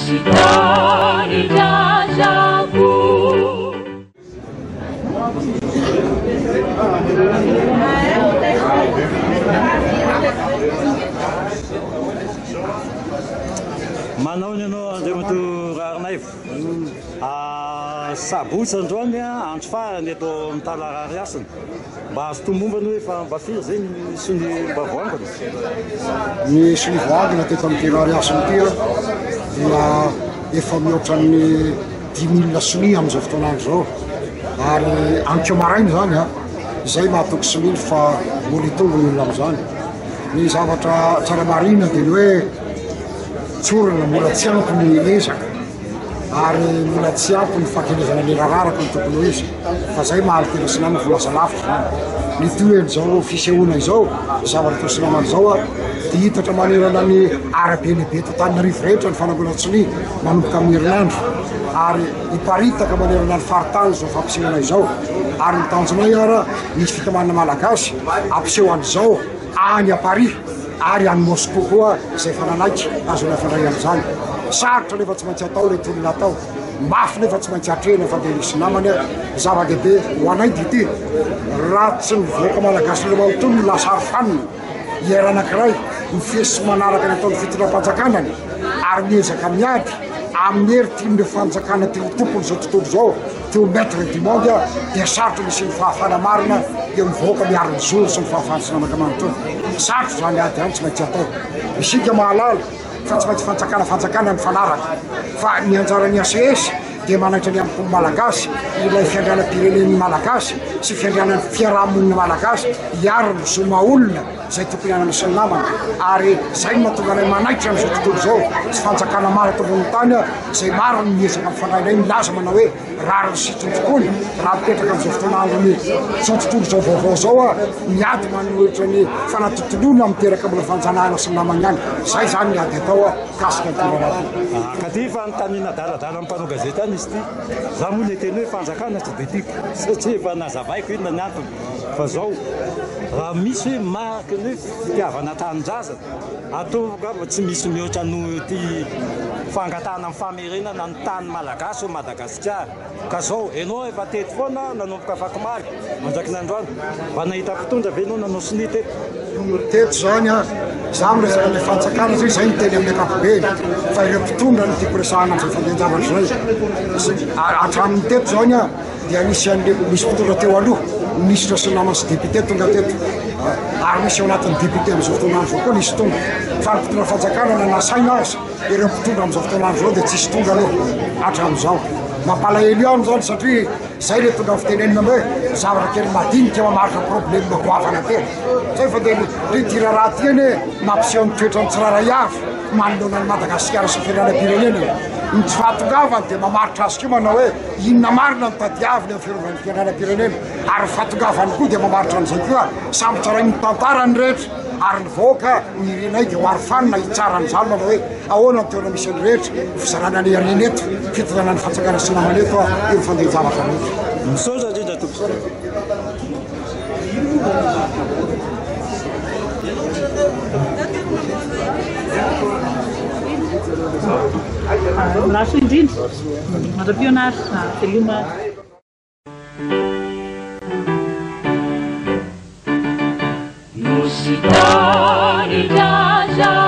Nosy tanindrazako. Manao ny anao Andriamatoa Raharinaivo. Sabotsy androany andro farany eto amin'ny Talarariasina. Mba azo tomombana hoe fa mba firy izay ny sonia mba voangona? Ny sonia voangona teto amin'ity Rarihasina ity dia efa mihoatra ny 10 000 sonia amin'izao fotoana andro izao ary ankeo maraina izany a, izay mahatoky sonia fa mbola hitombo ny olona amin'izany. Ny zavatra tsara marihina dia ny hoe tsorina mbola tsy ampy ny ezaka. Ary mbola tsy ampy ny fankelezana ny raharaha araka ny tokony ho izy, fa zay maha tena silamo vao lasa lavitra zany. Ny tohin'izao fisehoana izao, zavatra atao silamo an'izao a, dia hitatra manerana ny arabe lehibe eto Antananarivo rehetra ny fanangonan-tsonia manomboka amin'ny herinandro, ary hiparitaka manerana ny faritany izao fampisehoana izao. Ary ny tanjonay ara, misy fikambanana malagasy hampiseho an'izao. Any à Paris ary any Moscou koa izay efa nanaiky ahazoana hifandray amin'izany. Sarotra nefa tsy maintsy atao ilay tolona atao. Mafy nefa tsy maintsy atrehina fa dia misy namany a. Zava-dehibe ho anay dia ity, raha tsy ny vahoaka malagasy iray manontolo no lasa arofanina, hiera anankiray, mifehy sy manaraka ny ataon'ny fitondram-panjakanany ary miezaka miady amin'ny hery tian'ireo fanjakana te ho tompon'izao tontolo izao, Te ho maitre du monde dia sarotra ny hisian'ny fahafahana marina eo amin'ny vahoaka miaro ny zony sy ny fahafahany sy namaka manontolo. Sarotra izany ady izany tsy maintsy atao. Isika mahalala fa tsy maintsy fanjakana fanjakana mifanaraka fa ny anjaran'ny HCS dia manaitra ny amim-po malagasy ilay fiandrianam-pirenen'ny malagasy sy fiandrianan'ny fiaraha-monina malagasy hiaro ny zo maha olona izay tokony hanana sy ny namana ary izay no mahatonga anay manaitra an'izao tontolo izao sy fanjakana maro eto ambonin'ny tany izay maro ny miezaka mifandray indray milaza manao hoe rariny sy hitsiny tokoa ny raha mipetraka amin'izao fotoana andron'ny izao tontolo izao vaovao izao a miady manohitra ny fanatontoloana miteraka mbola fanjanahana sy ny namany ihany izay izany ny ady atao a mikasika ny raharaha ity. Ka ty fanontaniana adaladala amin'ny mpanao gazety any izy ity. Za moa le teny hoe fanjakana tsy dia tiako satria efa nazavaiko inona ny antony. Fa zao, raha misy hoe mariky ny hoe fitiavana tanindrazana, ataovy angamba tsy misy mihoatra noho ity fangatahana ny famerenana ny tany malagasy ao Madagasikara. Ka zao, enao efa teto foana nanomboka afakomaly, mandraky ny androany, mba nahita mpitondra ve enao nanao sonia teto? Teto zany an, za miresaka an'ilay fanjakana zay, zay no teny amin'ny ankapobeny, fa ireo mpitondra no tiako resahana amin'izay fandehan-javatra izay. Hatramin'ny teto zany an, dia nisy an'le misy mpitondra teo aloha, minisitra sy namany sy député tonga teto ary misy ao anatin'ny député amin'izao fotoana andro izao koa nisy tonga fa ny mpitondra fanjakana na nasaina aza ireo mpitondra amin'izao fotoana andro izao dia tsisy tonga aloha hatramin'izao. Mampalahelo ihany izany satria izay le tonga fitenenana hoe zavatra kely madinika mamaritra problème goavana be. Zay fa dia ry ity raharaha ity anie mampiseho ny toetran'ny tsirairay avy manoloana an'i Madagasikara sy ny firenena. Ny tsy fahatongavany dia mamaritra azy koa manao hoe Inona marina no tadiaviny amin'ny fiarovana ny fiandrianam-pirenena? Ary ny fahatongavany koa dia mamaritra an'izay koa. Samy tsarain'ny tantara ny rehetra, ary ny vahoaka ny irinay dia ho arofanina hitsara an'izany manao hoe ahoana ny toerana misy ny rehetra, ny fizarana ny harena eto, fitondrana ny fanjakana sy namana eto eo amin'ny fandehan-javatra rehetra. Misaotra indrindra tompoko. Mirary soa indrindra. Mandra-pihaona ary. Veloma. Nosy tanindrazako.